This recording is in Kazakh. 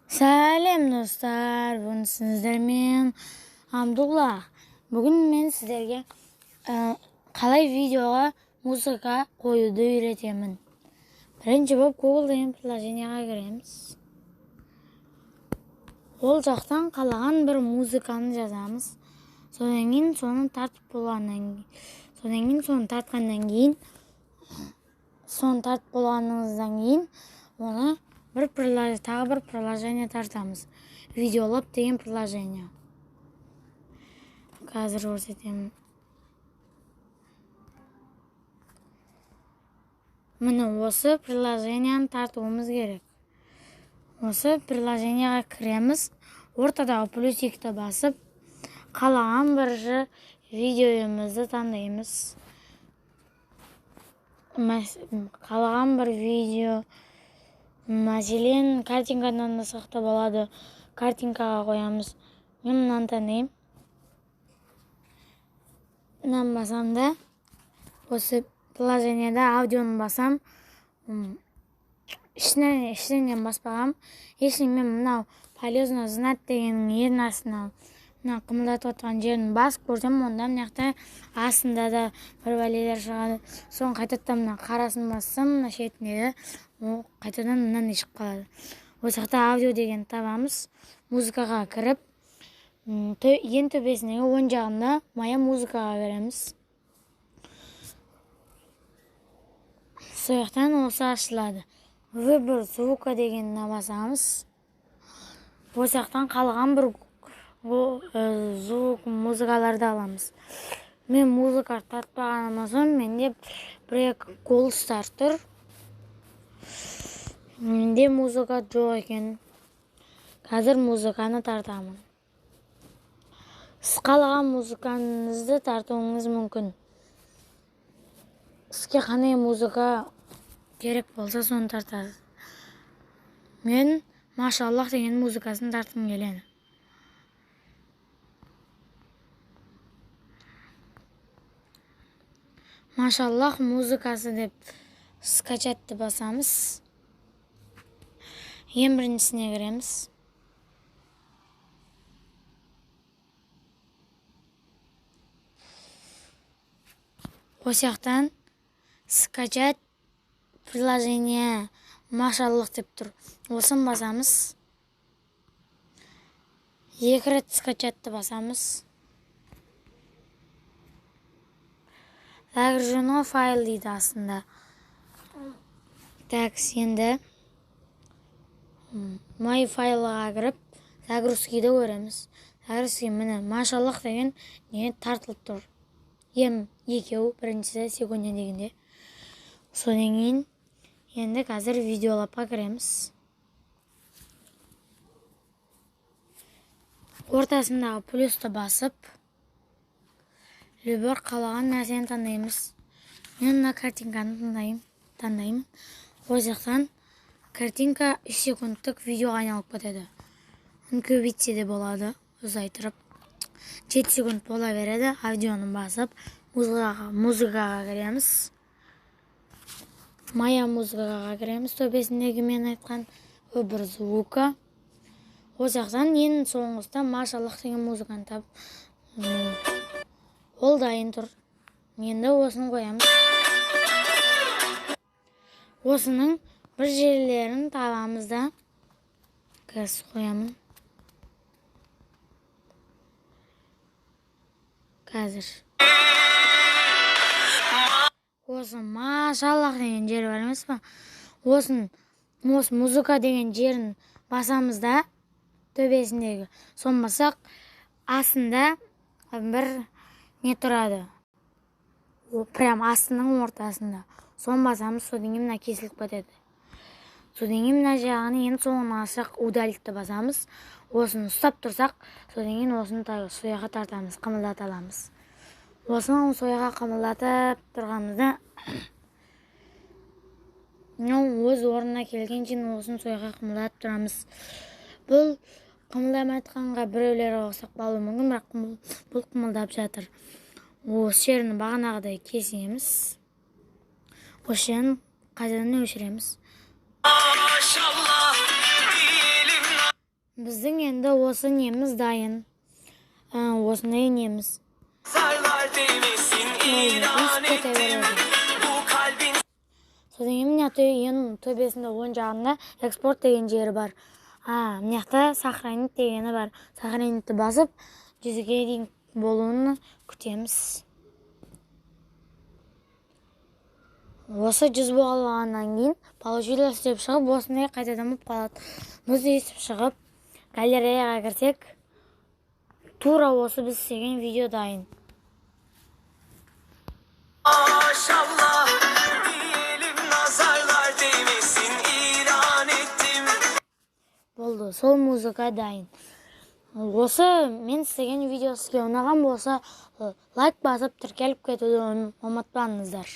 Сәлем, достар! Бүгін сіздермен Абдулла. Бүгін мен сіздерге қалай видеоға музыка қоюды үйретемін. Бірінші болып Google деген приложениеға кіреміз. Ол жақтан қалаған бір музыканы жазамыз. Содан кейін соны тартып болғаннан содан кейін соны тартқаннан кейін, соны тартып болғаныңыздан кейін оны бір тағы бір приложение тартамыз. Видеолаб деген приложение. Қазір көрсетемін. Міне, осы приложениені тартуымыз керек. Осы приложениеға кіреміз. Ортадағы плюсикті басып, қалаған бір видеомызды таңдаймыз. Қалаған бір видео, мәселен, картинкадан да сақтап алады, картинкаға қоямыз. Мен мынаны таңдаймын. Мынаны басамын да, осы приложениеда аудионы басам. Ішінен ештеңені баспағанмын. Если мен мынау «Полезно знать» дегеннің ең астына, мына қымылдатып отқан жерін басып көрсем, онда мына жақта астында да бір бәлелер шығады. Соны қайтадан мына қарасын бассам, мына шетіндегі, ол қайтадан мынандай шығып қалады. Осы жақта аудио дегенді табамыз. Музыкаға кіріп, ең төбесіндегі оң жағында «Моя музыкаға» береміз. Сол жақтан осы ашылады. «Выбор звука» дегеніне басамыз. Осы жақтан қалған бір звук, музыкаларды аламыз. Мен музыка тартпағанымнан соң менде бір екі голостар тұр. Менде музыка жоқ екен. Қазір музыканы тартамын. Сіз қалаған музыкаңызды тартуыңыз мүмкін. Сізге қандай музыка керек болса, соны тартасыз. Мен «Машаллах» деген музыкасын тартқым келеді. «Машаллах» музыкасы деп «Скачать» басамыз. Ең біріншісіне кіреміз. Осы жақтан «Скачать приложение Машаллах» деп тұр, осыны басамыз. Екі рет «Скачать» басамыз. «Загружено файл» дейді астында. Так, енді «Мои файлыға» кіріп, загрузкиді көреміз. Загрузки, міне, «Машаллах» деген не тартылып тұр. Ем екеу, біріншісі «Сегодня» дегенде. Содан кейін енді қазір Видеолабқа кіреміз. Ортасындағы плюсті басып, любой қалаған нәрсені таңдаймыз. Мен мына картинканы таңдаймын. Ол жақтан картинка 3 секундтық видеоға айналып кетеді. Оны көбейтсе де болады, ұзайтырып 7 секунд бола береді. Аудионы басып, музыкаға кіреміз. «Моя музыкаға» кіреміз, төбесіндегі мен айтқан «Выбор звука». Ол жақтан ең соңғысында «Машаллах» деген музыканы тап, ол дайын тұр. Енді осыны қоямыз. Осының бір жерлерін табамыз да, қазір қоямын. Қазір осы «Машаллах» деген жер бар емес па, осын, осы «Музыка» деген жерін басамыз да, төбесіндегі. Соны бассақ, астында бір не тұрады, прям астының ортасында. Соны басамыз. Содан кейін мына кесіліп кетеді. Содан кейін мына жағын ең соңын алсақ, «Удалить» басамыз. Осыны ұстап тұрсақ, содан кейін осыны сол жаққа тартамыз, қымылдата аламыз. Осыны сол жаққа қымылдатып тұрғанымызда, мынау өз орнына келгенше осыны сол жаққа қымылдатып тұрамыз. Бұл қымылдамай жатқанға біреулер ұқсап қалуы мүмкін, бірақ бұл қымылдап жатыр. Осы жерін бағанағыдай кесеміз. Осы жерін қайтадан өшіреміз. Maşallah diyelim. Біздің енді осы неміз дайын. Осындай неміз. Nazarlar değmesin ilan Өсіп кете ettim. Береді. Bu kalbin Содан кейін мына ең төбесінде, оң жағында экспорт деген жері бар. А мына жақта сохранить дегені бар. Сохранить ті басып, 100-ге дейін болуын күтеміз. Осы 100 болғаннан кейін получилось деп шығып, осындай қайтадан болып қалады. Біз өйстіп шығып, галереяға кірсек, тура осы біз істеген видео дайын. Maşallah diyelim, nazarlar değmesin ilan ettim. Болды, сол музыка дайын. Осы мен істеген видео сізге ұнаған болса, лайк басып, тіркеліп кетуді ұмытпаңыздар.